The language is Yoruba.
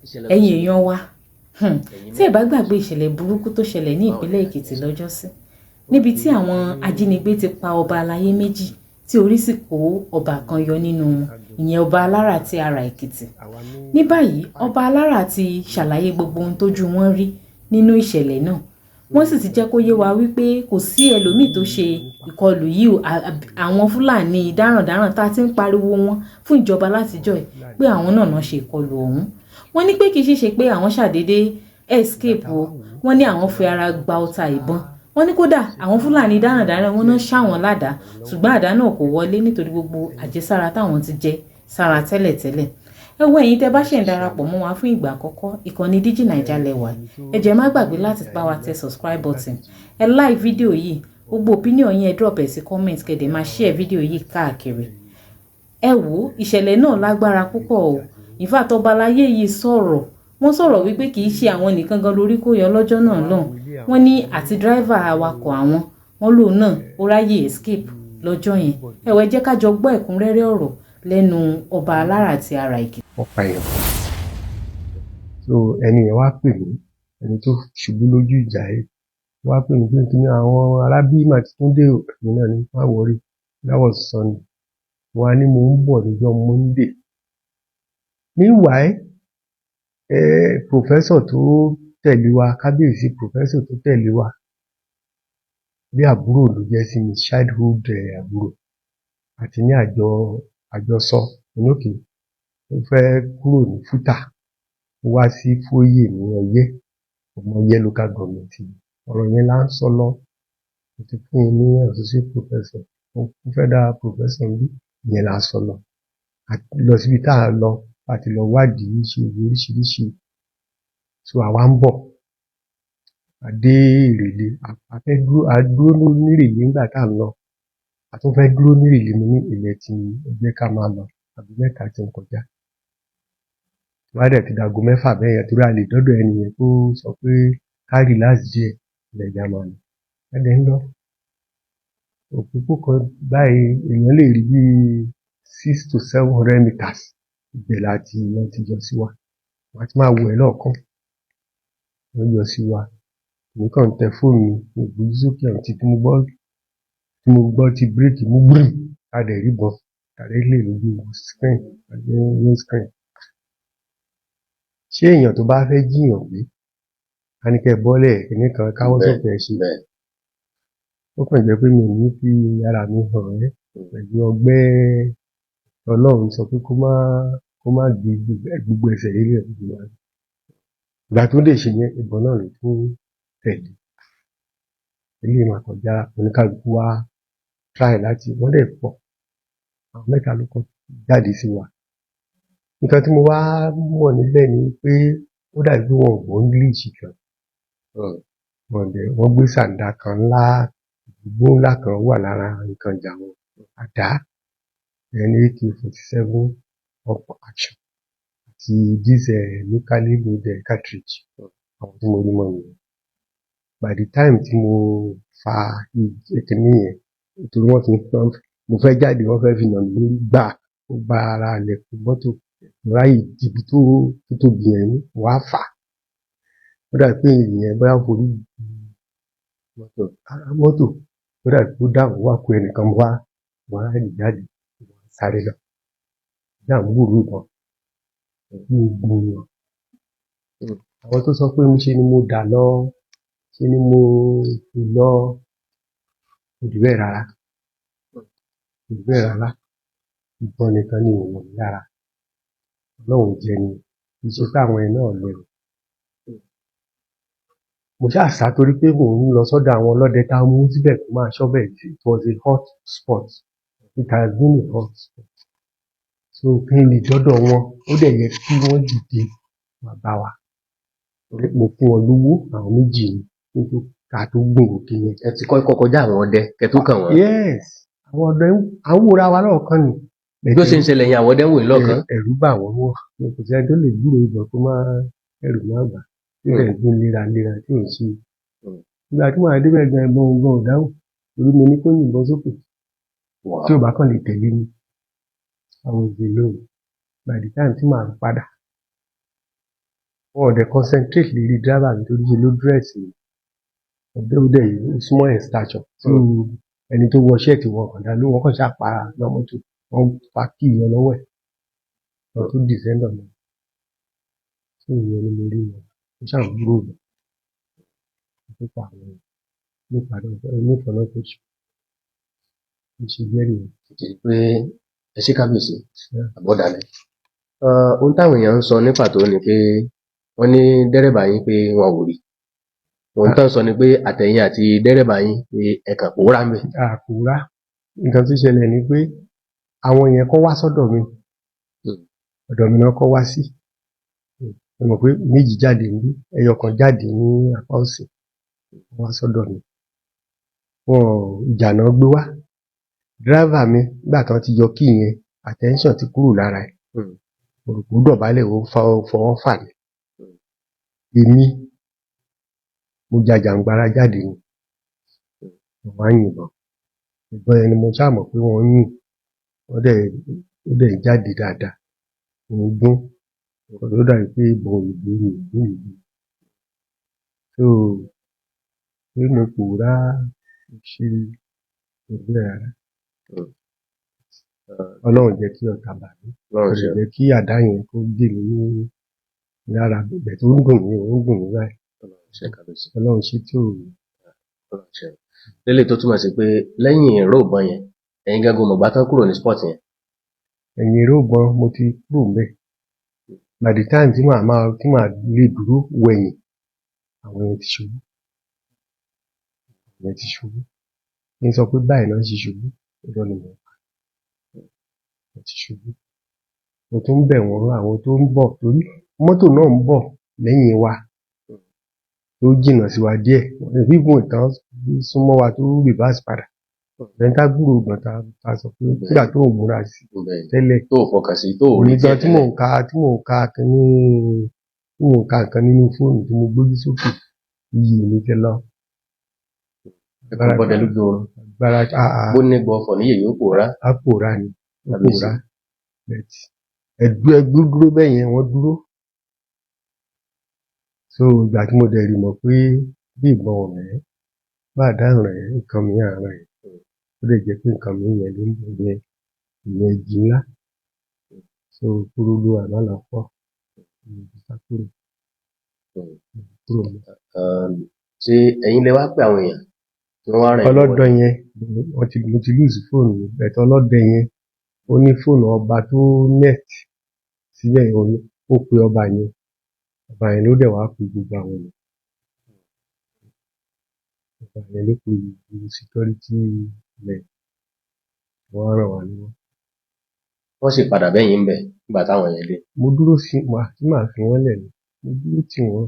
Ẹ̀yin èèyàn wa, tí ẹ bá gbàgbé ìṣẹ̀lẹ̀ burúkú tó ṣẹlẹ̀ ní ìpínlẹ̀ Èkìtì lọ́jọ́sí, níbi tí àwọn ajínigbé ti pa ọba aláyé méjì, tí orí sì kó ọba kan yọ nínú wọn, ìyẹn Ọba Alára ti Ara Èkìtì. Ní báyìí, Ọba Alára ti ṣàlàyé gbogbo ohun tójú wọn rí nínú ìṣẹ̀lẹ̀ náà. Wọ́n sì ti jẹ́ kó yé wa wípé kò sí ẹlòmíì tó ṣe ìkọlù yìí o. Àwọn Fúlàní darandaran tá a ti ń pariwo wọn fún ìjọba látijọ́ ẹ̀, pé àwọn náà náà ṣe ìkọlù ọ̀hún. Wọ́n ní pé kì í ṣe pé àwọn ṣàdédé escape o. Wọ́n ní àwọn fi ara gba ọta ìbọn. Wọ́n ní kódà àwọn Fúlàní darandaran wọn náà ṣá wọn ládàá, ṣùgbọ́n àdá náà kò wọlé nítorí gbogbo àjẹsára táwọn ti jẹ sára tẹ́lẹ̀tẹ́lẹ̀. Ẹ wo, ẹ̀yin tẹ́ bá ṣẹ̀ ń darapọ̀ mọ́ wa fún ìgbà àkọ́kọ́, ìkànnì Digi Naija lẹ́wà. Ẹ jẹ́ má gbàgbé láti bá wa tẹ subscribe button, ẹ like fídíò yìí. Gbogbo opinion yín, ẹ drop ẹ̀ sí comment, kẹ́ dẹ̀ máa share fídíò yìí káàkiri. Ẹ wo, ìṣẹ̀lẹ̀ náà lágbára púpọ̀ o. In fact, ọba aláyé yìí sọ̀rọ̀. Wọ́n sọ̀rọ̀ wípé kì í ṣe àwọn nìkan gan lórí kó yọ lọ́jọ́ náà lọ́hùn. Wọ́n ní àti driver, awakọ̀ àwọn, wọ́n lòun náà ó ráyè escape lọ́jọ́ yẹn. Ẹ wò, ẹ jẹ́ ká jọ gbọ́ ẹ̀kúnrẹ́rẹ́ ọ̀rọ̀ lẹ́nu Ọba Alára ti Ara Èkìtì. Wọ́n pa èèyàn kan. So ẹni yẹn wá pè mí, ẹni tó ṣubú lójú ìjà yìí wá pè mí pé kí ni àwọn arábí mà ti tún dé o. Èmi náà ní má worry. That was Sunday. Wọ́n á ní mo ń bọ̀ níjọ́ Monday. Meanwhile, professor tó tẹ̀lé wa, kábíyèsí, professor tó tẹ̀lé wa, bí àbúrò ló jẹ́ sí mi, childhood àbúrò, àti ní àjọ àjọsọ òkè, ó fẹ́ kúrò ní FUTA, ó wá sí Fóyè ní Ọyẹ́, ọmọ Ọyẹ́ Local Government. Ọ̀rọ̀ yẹn là ń sọ lọ. Mo ti fún un ní associate professor, mo fún federal professor níbí. Ìyẹn là ń sọ lọ. Lọ síbi tá a lọ láti lọ wádìí, ṣe oríṣiríṣi. So àwa ń bọ̀, a dé Ìrèlè, a fẹ́ dúró, a dúró nírèlé nígbà tá à ń lọ. A tún fẹ́ dúró nírèlé. Mo ní ilẹ̀ tí ẹ jẹ́ ká máa lọ, aago 3 ti ń kọjá. Tó bá dẹ̀ ti di aago 6 bẹ́ẹ̀ yẹn, torí a lè dọ́dọ̀ ẹni yẹn kó sọ pé ká relax díẹ̀, ilẹ̀ ẹja máa lọ. A dẹ̀ ń lọ. Òpópó kan báyìí, èèyàn lè rí bí 600 to 700 meters, ibẹ̀ láti wọ́n ti yọ sí wa. Wọ́n á ti máa wò ẹ́ lọ́ọ̀kán. Wọ́n yọ sí wa. Èmi kàn ń tẹ fóònù mi, mi ò gbójú sókè until tí mo gbọ́ tí brake mú gbìm, a dẹ̀ rí ìbọn directly lójú screen, windscreen. Ṣé èèyàn tó bá fẹ́ jíyàn gbé, á ní kẹ́ ẹ bọ́lẹ̀, kiní kan, káwọ́ sókè, ẹ ṣe? Ó kàn jẹ́ pé mi ò ní fi ara mi hàn ẹ́ pẹ̀lú ọgbẹ́. Ọlọ́run sọ pé kó má gbé gbogbo ẹsẹ̀ lélẹ̀. Ìgbà tó dẹ̀ ṣe yẹn, ìbọn náà ló tún tẹ̀lé. Eléyìí máa kọjá, oníkálukú wá try láti wọ́n dẹ̀ pọ̀. Àwọn mẹ́ta ló kọ́ jáde sí wa. Nǹkan tí mo wá mọ̀ níbẹ̀ ni pé ó dàbí pé wọn ò gbọ́ English gan. Wọ́n dẹ̀ wọ́n gbé sàǹdà kan ńlá, igbó ńlá kan wà lára nǹkan ìjà wọn, àdá, then AK-47 pump action àti this locally made cartridge. Àwọn tí mo rí mọ́ nìyẹn. By the time tí mo fa kiní yẹn, nítorí wọ́n ti mo fẹ́ jáde, wọ́n fẹ́ fi nà mí lórí gbà, ó bá ara ilẹ̀kùn mọ́tò. Mo ráyè ibi tó tóbi yẹn mú, mo wá fà á. Ó dàbí pé ìyẹn bóyá ó forí mọ́tò, ara mọ́tò. Ó dàbí pé ó dáhùn, ó wá ku ẹnìkan. Mo wá ráyè jáde, mo wá sáré lọ. Mo ṣáà ń gbúròó ìbọn, mo gbòòrò. Àwọn tó sọ pé ńṣe ni mo dà lọ, ṣe ni mo fò lọ, kò rí bẹ́ẹ̀ rárá. Kò rí bẹ́ẹ̀ rárá. Ìbọn nìkan ni ò wọ̀ mí lára. Ọlọ́run ò jẹ́ ni. Kì í ṣe pé àwọn yẹn náà lẹ o. Mo ṣáà sá torí pé mò ń lọ sọ́dọ̀ àwọn ọlọ́dẹ tá mú síbẹ̀ kó máa ṣọ́bẹ̀. It was a hot spot. It has been a hot spot. So kí n lè dọ́dọ̀ wọn, ó dẹ̀ yẹ kí wọ́n dìde wá bá wa. Torí mo fún wọn lówó, àwọn méjì ni, kí n tó ká tó gùn òkè yẹn. Ẹ ti kọ́kọ́ kọjá àwọn ọdẹ kẹ́ tó kàn wọ́n? Yes. Àwọn ọdẹ, à ń wòra wa lọ́ọ̀kan ni. Bí ó ṣe ń ṣẹlẹ̀ yẹn, àwọn ọdẹ ń wò yín lọ́ọ̀kan? Ẹ̀rù bà wọ́n wọ́n. Kò sẹ́ni tó lè gbúròó ìbọn kó má kẹ́rù má bà á. Tí ó dẹ̀ ń gbé léraléra tí ò ń ṣe. Ìgbà tí màá débẹ̀ gan, ìbọn gan ò dáhùn torí mo ní kó yìnbọn sókè. Tí ò bá kàn lè tẹ̀lé mi. I was alone. By the time tí màá padà, Wọn ò dẹ̀ concentrate lérí driver mi torí ṣe ló dress ọdẹ, ó dẹ̀ small in stature. So ẹni tó wọ shirt, wọn kàn dá ló, wọn kàn ṣáà pa lọ́mọ́tò, wọ́n fa key yọ lọ́wọ́ ẹ̀, wọ́n tó descend ọ̀nà. So ìyẹn ni mo rí wọn, ó ṣáà ń gbúrò mi nípa àwọn nípa nípa náà tó ṣe bó ṣe jẹ́ nìyẹn. Ti pé ẹ ṣé kábíyèsí àbọ̀dàlẹ̀. Ohun táwọn èèyàn ń sọ ní pàtó ni pé wọ́n ní dẹ́rẹ́bà yín pé wọn ò rí. Ohun tán sọ ni pé àtẹ̀yìn àti dẹ́rẹ́bà yín pé ẹ kàn pòórá ńbẹ̀. Àpòórá. Nǹkan tó ṣẹlẹ̀ ni pé àwọn yẹn kọ́ wá sọ́dọ̀ mi, ọ̀dọ̀ mi náà kọ́ wá sí. Ẹ mọ̀ pé méjì jáde níbí, ẹyọ kan jáde ní apá òsì. Wọ́n wá sọ́dọ̀ mi, wọn ìjà náà gbé wá. Driver mi, nígbà tí wọ́n ti yọ key yẹn, attention ti kúrò lára ẹ̀. Mo rò pé ó dọ̀bálẹ̀, ó fọwọ́ fà ní. Èmi mo jàjàǹgbara jáde ni, mo wá ń yìnbọn. Ìbọn yẹn ni mo ṣáà mọ̀ pé wọ́n ń yìn, wọ́n dẹ̀, ó dẹ̀ ń jáde dáadáa, ó ń dún. Ó dàbí pé ìbọn òyìnbó ni, ìbọn òyìnbó. So pé mo pòórá ṣe ìbílẹ̀ rárá. Ọlọ́run jẹ́ kí ọ̀tá bà mí. Ọlọ́run Kò ṣe. Lè jẹ́ kí àdá yẹn kó gé mi ní lára ibẹ̀ tó ń dùn mí, ó ń dùn mí báyìí. Ọlọ́run ṣe, kábíyèsí. Ọlọ́run ṣe tí ò Ọlọ́run ṣe. Lélẹ̀ tó túmọ̀ sí pé lẹ́yìn ìró ìbọn yẹn, ẹ̀yin gángan mọ̀gbà tán kúrò ní spot yẹn. Ẹ̀yìn eré ìbọn, mo ti kúrò ńbẹ̀. By the time tí màá máa tí màá lè dúró wẹ̀yìn, àwọn yẹn ti ṣubú, àwọn yẹn ti ṣubú. Kí n sọ pé báyìí náà ṣe ṣubú, irọ́ ni mò ń pa. Wọ́n ti ṣubú. Mo tún ń bẹ̀ wọ́n, àwọn tó ń bọ̀, torí mọ́tò náà ń bọ̀ lẹ́yìn wa tó jìnnà sí wa díẹ̀, even tán súnmọ́ wa tó reverse padà. Ẹni tá gbúrò ìbọn tá sọ pé nígbà tó ò múra sí tẹ́lẹ̀. Tó ò fọkàn sí, tó ò Èmi retí gan ẹ̀ tí mò tẹ́lẹ̀. ń ka tí mò ń ka kíní, tí mò ń ka nǹkan nínú fóònù, tí mo gbójú sókè, iyì mi ti lọ. Ẹkùn bọ́dẹ lójú oorun. Agbára àà. Bó ní gbọ́ ọfọ̀ níyè yóò pòórá. Á pòórá ni, ó pòórá. But ẹ̀dú ẹgbú dúró bẹ́ẹ̀ yẹn, wọ́n dúró. So ìgbà tí mo dẹ̀ rí mọ̀ pé bí ìbọn ò rẹ̀, bá àdá rẹ̀, nǹkan mìíràn rẹ̀, ó lè jẹ́ pé nǹkan mìíràn yẹn ló ń bọ̀ yẹn, ìyẹn igi ńlá. So kúrúlù àmàlà pọ̀, mo sá kúrò. Kúrò ńbẹ̀. Ṣé ẹ̀yin lẹ wá pé àwọn èèyàn tí wọ́n wá ràn yín lọ́wọ́? Ọlọ́dẹ yẹn, wọ́n ti, mo ti lose fóònù mi, but ọlọ́dẹ yẹn, ó ní fóònù ọba tó next síbẹ̀ yẹn, ó pe ọba yẹn. Ọba yẹn ló dẹ̀ wá pe gbogbo àwọn èèyàn. Ọba yẹn ló pe gbogbo security men, wọ́n ràn wá lọ́wọ́. Wọ́n sì padà bẹ́yìn ńbẹ̀ nígbà táwọn yẹn dé. Mo dúró sí wà tí màá fi wọ́n lẹ̀ ni, mo dúró tì wọ́n.